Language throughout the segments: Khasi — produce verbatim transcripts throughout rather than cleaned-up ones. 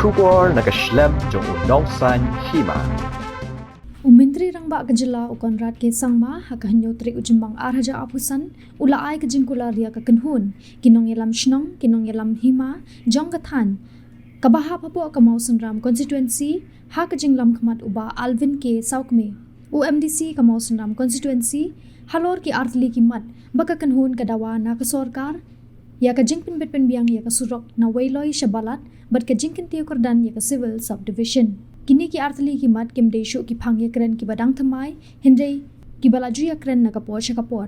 Khubor na ka shlem jong u nongsaiñ hima. U Myntri Rangbah ka Jylla u Conrad K Sangma ha ka hynñiew tarik u Jymmang ar hajar arphew san u la ai ka jingkular ïa ka kynhun ki nongïalam shnong, ki nongïalam hima jong ka thaiñ kaba hap hapoh ka Mawsynram constituency ha ka jinglam khmat u Bah Alvin K Sawkmie, u M D C ka Mawsynram constituency, halor ki artylli ki mat ba ka kynhun ka dawa na ka sorkar ïa ka jingpynbit pynbiang ïa ka surok na Weiloi sha Balat bad ka jingkyntiew kyrdan ïa ka Civil Subdivision. Kine ki artylli ki mat kim dei shuh ki phang ïakren kiba dang thymmai, hynrei kiba la ju ïakren na ka por sha ka por.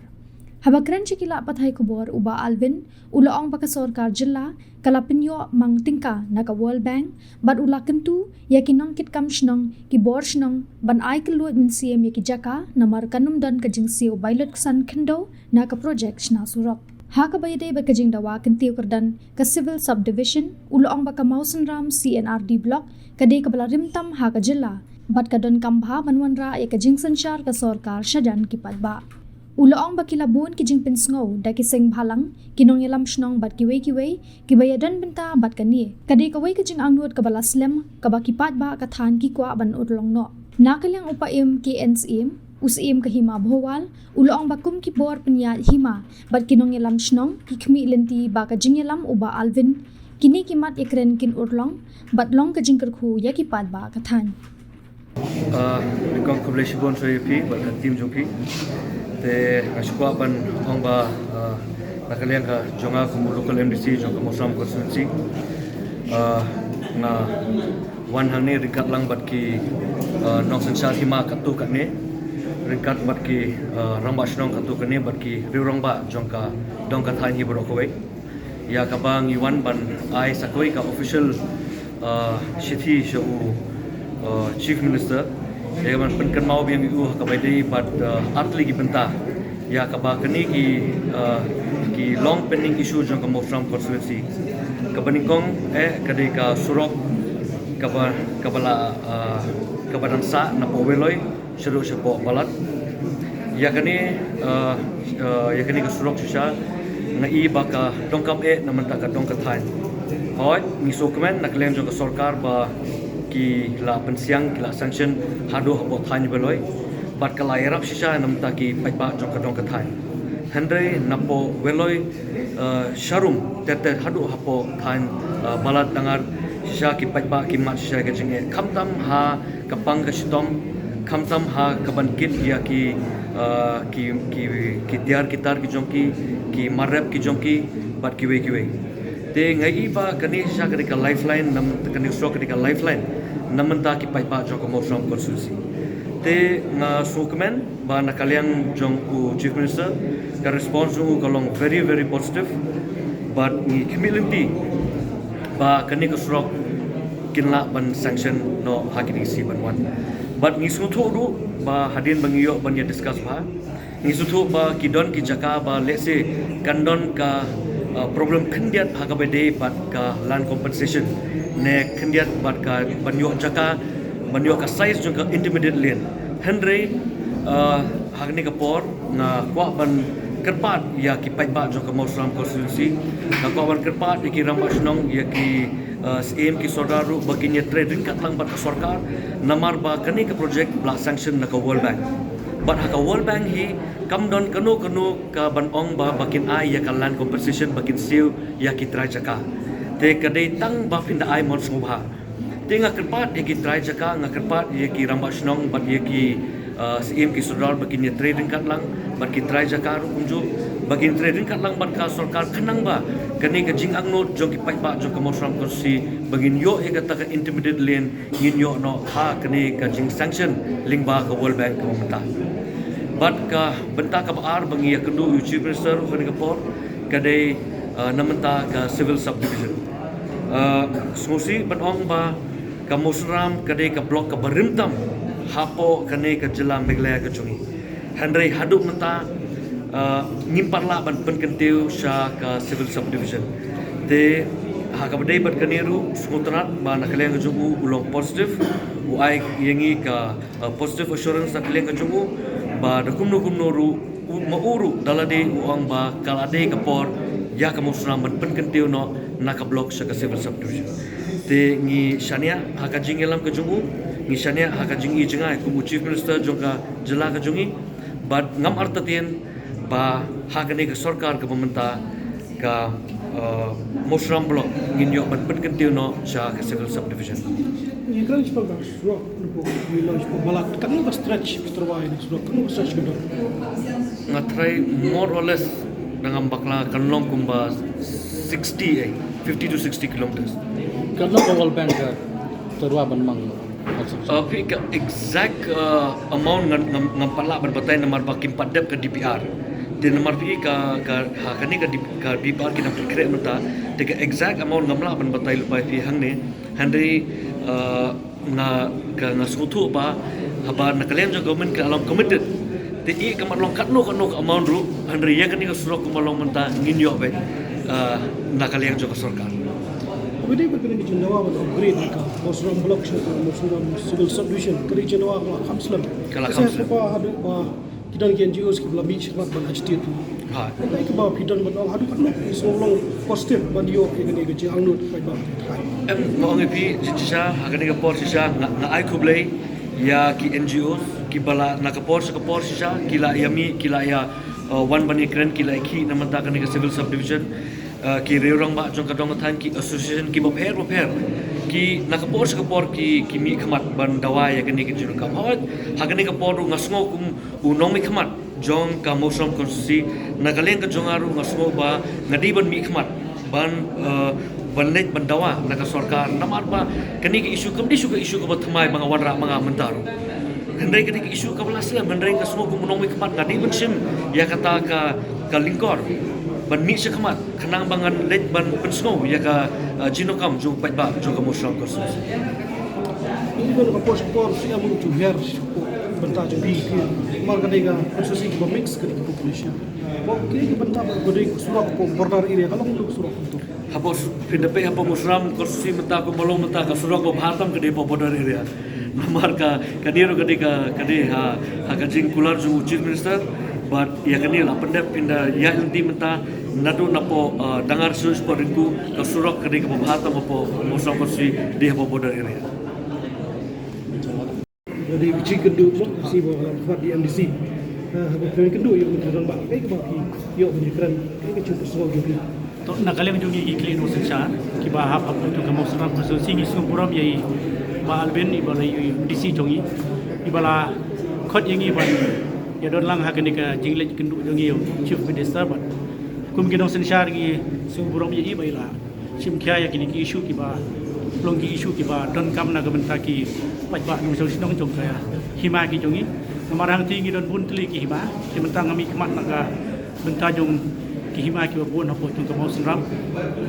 Haba kren sha ki lad pathai khubor u Bah Alvin u la ong ba ka sorkar jylla ka la pynïoh mang tyngka na ka World Bank bad u la kyntu ïa ki nongkitkam shnong, ki bor shnong ban ai kylluid mynsiem ïa ki jaka namar kan ym don ka jingsiew bailot ksan khyndew na ka projek shna surok. Ha kaba ïadei bad ka jingdawa kyntiew kyrdan ka Civil Subdivision, u la ong ba ka Mawsynram C and R D Block ka dei kaba la rim tam ha ka jylla bad ka donkam bha ban wanrah ïa ka jingsynshar ka sorkar shajan ki paidbah. U la ong ba ki la bun ki jingpynsngew da ki seng bhalang, ki nongïalam shnong bad kiwei kiwei kiba ïadon bynta bad kane. Ka dei kawei ka jingangnud kaba la slem kaba ki paidbah ka thaiñ ki kwah ban urlong noh. Na ka liang u Paiem K N Syiem, u Syiem ka Hima Bhowal, u la ong ba kum ki bor pynïaid hima bad ki nongïalam shnong, ki khmih lynti ba ka jingïalam u Bah Alvin, kine ki mat ïakren kin urlong bad long ka jingkyrkhu ïa ki paidbah ka thaiñ. Ah, nyngkong khublei shibun sha ïa phi bad ka team jong phi. Te nga shu kwah ban ong ba, ah, na ka liang ka jong nga kum u local M D C jong ka Mawsynram constituency, ah, nga wan hangne ryngkat lang bad ki, ah, nongsynshar hima katto katne, ryngkat bad ki, ah, rangbah shnong katto katne bad ki riew rangbah jong ka dong ka thaiñ hi baroh kawei. Ïa kaba ngi wan ban ai sa kawei ka official, ah, shithi sha u, ah, Chief Minister. Ïa kaban pynkynmaw biang ïa u ha kaba ïadei bad, ah, artylli ki bynta. Ïa kaba kane ki, ah, ki long pending issue jong ka Mawsynram constituency. Kaba nyngkong eh ka dei ka surok kaba, kaba la, ah, kaba dang sah napoh Weiloi shaduh shapoh Balat. Ïa kane, ah, ah, ïa kane ka surok shisha nga i ba ka donkam eh na mynta ka dong ka thaiñ. Hooid, ngi sngewkmen na ka liang jong ka sorkar ba ki la pynsiang, ki la sanction haduh hapoh thaiñ Weiloi. Bad ka la ïarap shisha na mynta ki paidbah jong ka dong ka thaiñ. Hynrei napoh Weiloi, eh, sharum ter ter haduh hapoh thaiñ, eh, Balat Dangar shisha ki paidbah ki mad shisha ka jingeh. Khamtam ha ka pang ka shitom, khamtam ha kaban kit ïa ki, eh, ki, ki, ki tiar ki tar ki jong ki, ki mar rep ki jong ki, bad kiwei kiwei. Te nga i ba kane shisha ka dei ka lifeline, na mynta kane ka surok ka dei ka lifeline na mynta ki paidbah jong ka Mawsynram constituency. Te nga sngewkmen ba na ka liang jong u Chief Minister ka response jong u ka long very, very positive. Bad ngi khmih lynti ba kane ka surok kin lah ban sanction noh ha kine ki sngi ban wan. Bad ngi sngewthuh ruh ba hadien ba ngi ïoh ban ïa discuss bha, ngi sngewthuh ba ki don ki jaka ba lehse kan don ka, uh, problem khyndiat ha kaba ïadei bad ka land compensation, ne khyndiat bad ka ban ïoh jaka, ban ïoh ka size jong ka intermediate lane. Hynrei, uh, ha kane ka por nga kwah ban kyrpad ïa ki paidbah jong ka Mawsynram constituency, nga kwah ban kyrpad ïa ki rangbah shnong, ïa ki, uh, syiem, ki sordar ruh ba kin ïatrei ryngkat lang bad ka sorkar, namar ba kane ka project la sanction na ka World Bank. Bad ha ka World Bank hi kam don kano kano kaban ong ba, ba kin ai ïa ka land compensation, ba kin siew ïa ki trai jaka. Te ka dei tang ba phin da ai mon sngewbha. Te nga kyrpad ïa ki trai jaka, nga kyrpad ïa ki rangbah shnong bad ïa ki, uh, syiem, ki sordar ba kin ïatrei ryngkat lang bad ki trai jaka ruh kumjuh, ba kin trei ryngkat lang bad ka sorkar khnang ba kane ka jingangnud jong ki paidbah jong ka Mawsynram constituency ba ngin ïoh ïa kata ka intermediate lane ngin ïoh noh ha kane ka jingsanction lyngba ka World Bank kaba mynta. Bad ka bynta kaba ar ba ngi ïakynduh ïa u Chief Minister ha kane ka por ka dei, uh, na mynta ka Civil Subdivision. Uh, sngewsih ban ong ba ka Mawsynram ka dei ka block kaba rim tam hapoh kane ka jylla Meghalaya ka jong ngi. Hynrei haduh mynta, uh, ngim pat lah ban pynkyntiew sha ka Civil Subdivision. Te ha kaba dei bad kane ruh sngewtynnat ba na ka liang ka jong u u long positive, u ai ïa ngi ka, uh, positive assurance na ka liang ka jong u ba da kumno kumno ruh u, ma u ruh da lade u ong ba ka la dei ka por ïa ka Mawsynram ban pynkyntiew noh na ka block sha ka civil subdivision. Te ngi shaniah ha ka jingïalam ka jong u, ngi shaniah ha ka jingïohi jong u Chief Minister jong ka jylla ka jong ngi, bad ngam artatien ba ha kane ka sorkar kaba mynta ka uh, Mawsynram block ngin ïoh ban pynkyntiew noh sha ka civil subdivision. Ngi kren shaphang ka surok, ngi long shaphang Balat, katno ka stretch ka tyrwa ïa ka surok, katno ka stretch ka don? Nga tharai more or less, da ngam bakla, kan long kumba sixty, eh, fifty to sixty kilometers. Katno ka World Bank ka tyrwa ban mang? Uh, phi, ka exact uh, amount ngam, ngam, ngam pat lah ban batai namar ba kim pat dep ka D P R. Te namar phi ka, ka, ha kane ka D P, ka D P R ki nang pynkhreh mynta. Te ka exact amount ngam lah ban batai lypa ïa phi hangne. Hynrei uh, nga, ka, nga sngewthuh ba haba na ka liang jong government ka long committed, te i ka mat long katno katno ka amount ruh, hynrei ïa kane ka surok kumba long mynta ngin ïoh beit uh, na ka liang jong ka sorkar. Kaba dei ba kane ka jingdawa ban upgrade ka Mawsynram block sha ka Mawsynram civil subdivision, ka dei jingdawa kaba kham slem. Ka la kham slem. Ka sa ba haduh ba ki don ki N G Os kiba la mih shakhmat ban agitate. Ha. Hynrei kaba phi don ban ong haduh katno ki sngewlong positive ban ïoh ïa kane ka jingangnud paidbah. Em, nga ong ïa phi, shisha, ha kane ka por shisha, nga, nga ai khublei ïa ki N G Os kiba la na ka por sha ka por shisha, ki la ïa mih, ki la ïa uh, wan ban ïakren, ki la ïakhih na mynta kane ka civil subdivision. Uh, ki riew rangbah jong ka dong ka thaiñ, ki association kiba pher ba pher, ki na ka por sha ka por ki, ki mihkhmat ban dawa ïa kane ka jingdonkam. Hooid, ha kane ka por ruh nga sngew kum u nongmihkhmat jong ka Mawsynram constituency, na ka liang ka jong nga ruh nga sngew ba nga dei ban mihkhmat ban, uh, ban leit ban dawa na ka sorkar namar ba kane ka issue kam dei shuh ka issue kaba thymmai ba nga wanrah ma nga mynta ruh. Hynrei ka dei ka issue kaba la slem, hynrei nga sngew kum u nongmihkhmat nga dei ban shim ïa kata ka, ka lyngkor ban mih shakhmat khnang ba ngan leit ban pynsngew ïa ka, uh, jingdonkam jong u paidbah jong ka Mawsynram constituency. Ngi don ka por sha ka por shu ïa mut ju hiar sha ka bynta jong phi, namar ka dei ka constituency kaba mix, ka dei ka population. Ka dei ka bynta ba ka dei ka surok ka border area, ka long ka surok ka. Hapoh s-, phin da peit hapoh Mawsynram constituency mynta kumba long mynta ka surok ba bha tam ka dei hapoh border area. Namar ka, kane ruh ka dei ka, ka dei ha, ha ka jingkular jong u Chief Minister. Bad ïa kane la pyndep, phin da ïaid lynti mynta naduh napoh, uh, Dangar Shuh Spot Rynku, ka surok ka dei kaba bha tam hapoh Mawsynram constituency, dei hapoh border area. Ka dei ka jingkynduh mo, shi ba la khmat di M D C. Ha, ha ka jingkynduh ïa u Myntri Rangbah, kaei kaba phi ïoh ban ïakren, kaei ka jingpynsngew jong phi? To, na ka liang jong ngi ki khlieh nongsynshar kiba hap hapoh jong ka Mawsynram constituency, ngi sngewburom ïa i Bah Alvin iba la ïoh i M D C jong ngi, iba la khot ïa ngi ban ïa don lang ha kane ka jingleit kynduh jong ngi ïa u Chief Minister. Bad kum ki nongsynshar ngi sngewburom ïa i ba i la shim khia ïa kine ki issue kiba long ki issue kiba donkam na ka bynta ki paidbah nongshong shnong jong ka hima ki jong ngi. Namar hangtei ngi don bun tylli ki hima, te mynta nga mihkhmat na ka bynta jong ki hima kiba bun hapoh jong ka Mawsynram,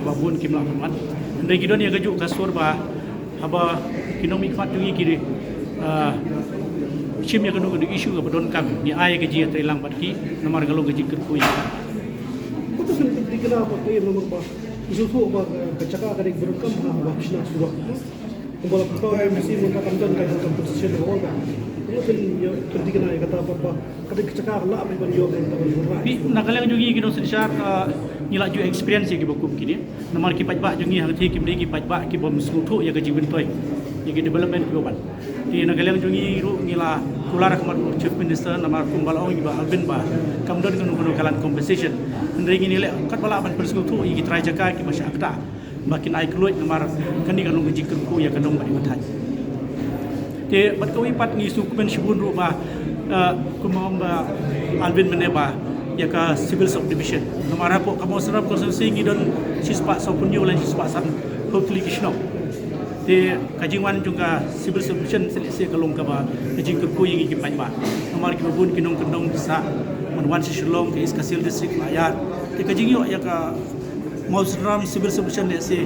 ba bun kim lah ban wan. Hynrei ki don ïa kajuh ka sur ba haba ki nongmihkhmat jong ngi ki, ah, shim ïa kano kano issue kaba donkam, ngi ai ka jingïatreilang bad ki namar ka long ka jingkyrkhu ïa ka. Kata ka dei ka ba ka ïa namar ba Ngi sngewthuh ba ka jaka ka dei ka ba donkam ha ba shna surok. Kumba la pynpaw da u M D C mynta kam don ka compensation ka ong ka. Ngi pyn ïa pynthikna ïa kata ba ba ka dei ka jaka ka lah ban ïoh ban ban rai. Phi, na ka liang jong ngi ki nongsynshar, ah, ngi la ju experience ïa kiba kum kine. Namar ki paidbah jong ngi hangtei kim dei ki paidbah ki bym sngewthuh ïa ka jingmyntoi ïa ki development kiba wan. Te na ka liang jong ngi ruh ngi la kular ha khmat u Chief Minister namar kumba la ong i Bah Alvin ba kam don kano kano ka land compensation. Hynrei ngin ïaleh katba lah ban pynsngewthuh ïa ki trai jaka kiba shah ktah ba kin ai kylluid namar kane ka long ka jingkyrkhu ïa ka dong bad ïa ka thaiñ. Te bad kawei pat ngi sngewkmen shibun ruh ba, eh, kumba ong Bah Alvin mynne ba ïa ka civil subdivision. Namar hapoh ka Mawsynram constituency ngi don shispah sawphew hynñiew lane shispah sanphew tylli ki shnong. Te ka jingwan jong ka civil subdivision lehse ka long kaba ka jingkyrkhu ïa ngi ki paidbah. Namar kiba bun ki nongkyndong ki sah ban wan sha Shillong, ka East Khasi Hills District la ïar. Te ka jingïoh ïa ka Mawsynram civil subdivision lehse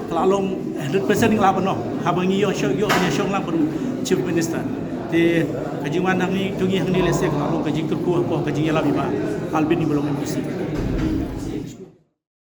ka la long hundred percent ngi lah ban ong haba ngi ïoh shong, ïoh ban ïa shong lang bad u Chief Minister. Te ka jingwan hangne jong ngi hangne lehse ka la long ka jingkyrkhu hapoh ka jingïalam i Bah Alvin iba long M D C.